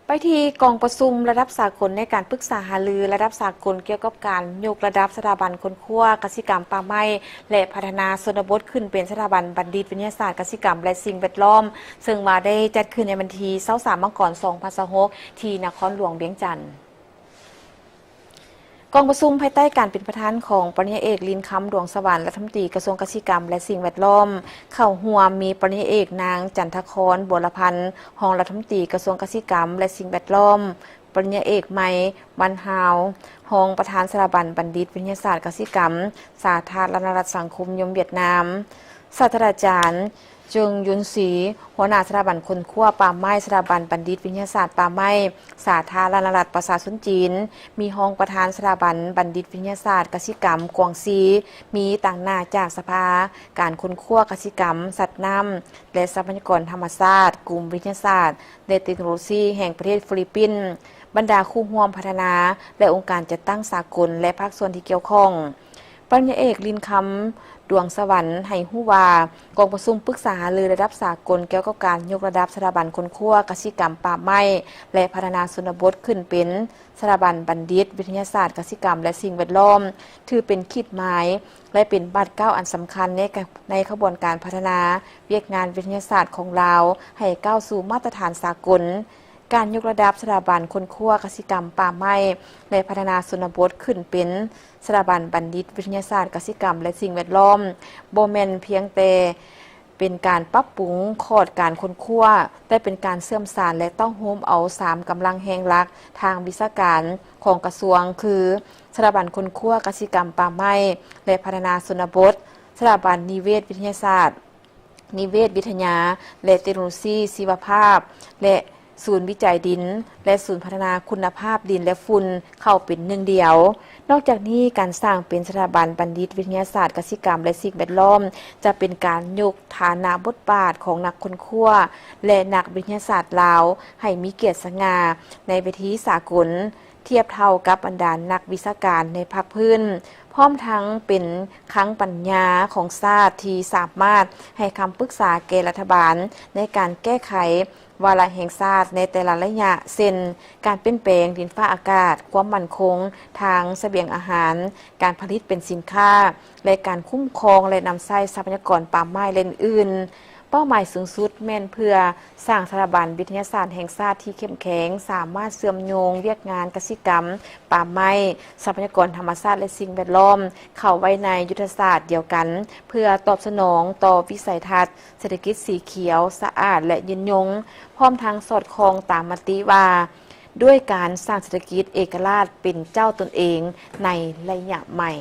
ໄປທີ່ກອງປະຊຸມລະດັບສາກົນໃນການປຶກສາຫາລືລະດັບສາກົນກ່ຽວກັບການຍົກລະດັບສະຖາບັນຄົ້ນຄວ້າກະສິກຳ, ປ່າໄມ້ ແລະ ພັດທະນາຊົນນະບົດຂຶ້ນເປັນສະຖາບັນບັນດິດວິທະຍາສາດກະສິກຳ ແລະ ສິ່ງແວດລ້ອມ ເຊິ່ງວ່າໄດ້ຈັດຂຶ້ນໃນວັນທີຊາວສາມ ມັງກອນ ສອງພັນຊາວຫົກ ທີ່ນະຄອນຫຼວງວຽງຈັນ. ກອງປະຊຸມພາຍໃຕ້ການເປັນປະທານຂອງປະລິນຍາເອກ ລິນຄຳ ດວງສະຫວັນ ລັດຖະມົນຕີກະຊວງກະສິກຳ ແລະ ສິ່ງແວດລ້ອມ, ເຂົ້າຮ່ວມມີປະລິນຍາເອກ ນາງ ຈັນທະຄອນ ບົວລະພັນ ຮອງລັດຖະມົນຕີກະຊວງກະສິກຳ ແລະ ສິ່ງແວດລ້ອມ, ປະລິນຍາເອກ ໄມ ວັນຮາວ ຮອງປະທານສະຖາບັນບັນດິດວິທະຍາສາດກະສິກຳ ສາທາລະນະລັດສັງຄົມນິຍົມຫວຽດນາມ, ສາດສະດາຈານ ເຈິງ ຍຸນຊີ ຫົວໜ້າສະຖາບັນຄົ້ນຄວ້າປ່າໄມ້ ສະຖາບັນບັນດິດວິທະຍາສາດປ່າໄມ້ ສາທາລະນະລັດປະຊາຊົນຈີນ, ມີຮອງປະທານສະຖາບັນບັນດິດວິທະຍາສາດກະສິກຳກວາງຊີ, ມີຕາງໜ້າຈາກສະພາການຄົ້ນຄວ້າກະສິກຳ, ສັດນ້ຳ ແລະ ຊັບພະຍາກອນທຳມະຊາດ, ກຸ່ມວິທະຍາສາດ ແລະ ເຕັກໂນໂລຊີແຫ່ງປະເທດຟີລິບປິນ, ບັນດາຄູ່ຮ່ວມພັດທະນາ ແລະ ອົງການຈັດຕັ້ງສາກົນ ແລະ ພາກສ່ວນທີ່ກ່ຽວຂ້ອງ. ປະລິນຍາເອກ ລິນຄຳ ດວງສະຫວັນ ໃຫ້ຮູ້ວ່າ ກອງປະຊຸມປຶກສາຫາລືລະດັບສາກົນກ່ຽວກັບການຍົກລະດັບສະຖາບັນຄົ້ນຄວ້າກະສິກຳ, ປ່າໄມ້ ແລະ ພັດທະນາຊົນນະບົດຂຶ້ນເປັນສະຖາບັນບັນດິດວິທະຍາສາດກະສິກຳ ແລະ ສິ່ງແວດລ້ອມ ຖືເປັນຂີດໝາຍ ແລະ ເປັນບາດກ້າວອັນສຳຄັນໃນ ໃນຂະບວນການພັດທະນາວຽກງານວິທະຍາສາດຂອງລາວໃຫ້ກ້າວສູ່ມາດຕະຖານສາກົນ. ການຍົກລະດັບສະຖາບັນຄົ້ນຄວ້າກະສິກຳ, ປ່າໄມ້ ແລະ ພັດທະນາຊົນນະບົດຂຶ້ນເປັນສະຖາບັນບັນດິດວິທະຍາສາດກະສິກຳ ແລະ ສິ່ງແວດລ້ອມ ບໍ່ແມ່ນພຽງແຕ່ເປັນການປັບປຸງຂອດການຄົ້ນຄວ້າ, ແຕ່ເປັນການເຊື່ອມສານ ແລະ ເຕົ້າໂຮມເອົາສາມກຳລັງແຮງຫຼັກທາງວິຊາການຂອງກະຊວງ ຄື ສະຖາບັນຄົ້ນຄວ້າກະສິກຳ, ປ່າໄມ້ ແລະ ພັດທະນາຊົນນະບົດ, ສະຖາບັນນິເວດວິທະຍາສາດ, ນິເວດວິທະຍາ ແລະ ເຕັກໂນໂລຊີຊີວະພາບ ແລະ ສູນວິໄຈດິນ ແລະ ສູນພັດທະນາຄຸນນະພາບດິນ ແລະ ຝຸ່ນ ເຂົ້າເປັນໜຶ່ງດຽວ. ນອກຈາກນີ້, ການສ້າງເປັນສະຖາບັນບັນດິດວິທະຍາສາດກະສິກຳ ແລະ ສິ່ງແວດລ້ອມ ຈະເປັນການຍົກຖານະບົດບາດຂອງນັກຄົ້ນຄວ້າ ແລະ ນັກວິທະຍາສາດລາວ ໃຫ້ມີກຽດສະຫງ່າໃນເວທີສາກົນ ທຽບເທົ່າກັບບັນດານັກວິຊາການໃນພາກພື້ນ, ພ້ອມທັງເປັນຄັງປັນຍາຂອງຊາດທີ່ສາມາດໃຫ້ຄຳປຶກສາແກ່ລັດຖະບານໃນການແກ້ໄຂວາລະແຫ່ງຊາດໃນແຕ່ລະໄລຍະ, ເຊັ່ນ ການປ່ຽນແປງດິນຟ້າອາກາດ, ຄວາມໝັ້ນຄົງທາງສະບຽງອາຫານ, ການຜະລິດເປັນສິນຄ້າ ແລະ ການຄຸ້ມຄອງ ແລະ ນຳໃຊ້ຊັບພະຍາກອນປ່າໄມ້ ແລະ ອື່ນໆ. ເປົ້າໝາຍສູງສຸດແມ່ນເພື່ອສ້າງສະຖາບັນວິທະຍາສາດແຫ່ງຊາດທີ່ເຂັ້ມແຂງ, ສາມາດເຊື່ອມໂຍງວຽກງານກະສິກຳ, ປ່າໄມ້, ຊັບພະຍາກອນທຳມະຊາດ ແລະ ສິ່ງແວດລ້ອມ ເຂົ້າໄວ້ໃນຍຸດທະສາດດຽວກັນ, ເພື່ອຕອບສະໜອງຕໍ່ວິໄສທັດເສດຖະກິດສີຂຽວ, ສະອາດ ແລະ ຍືນຍົງ, ພ້ອມທັງສອດຄ່ອງຕາມມະຕິວ່າ ດ້ວຍການສ້າງເສດຖະກິດເອກະລາດເປັນເຈົ້າຕົນເອງໃນໄລຍະໃໝ່.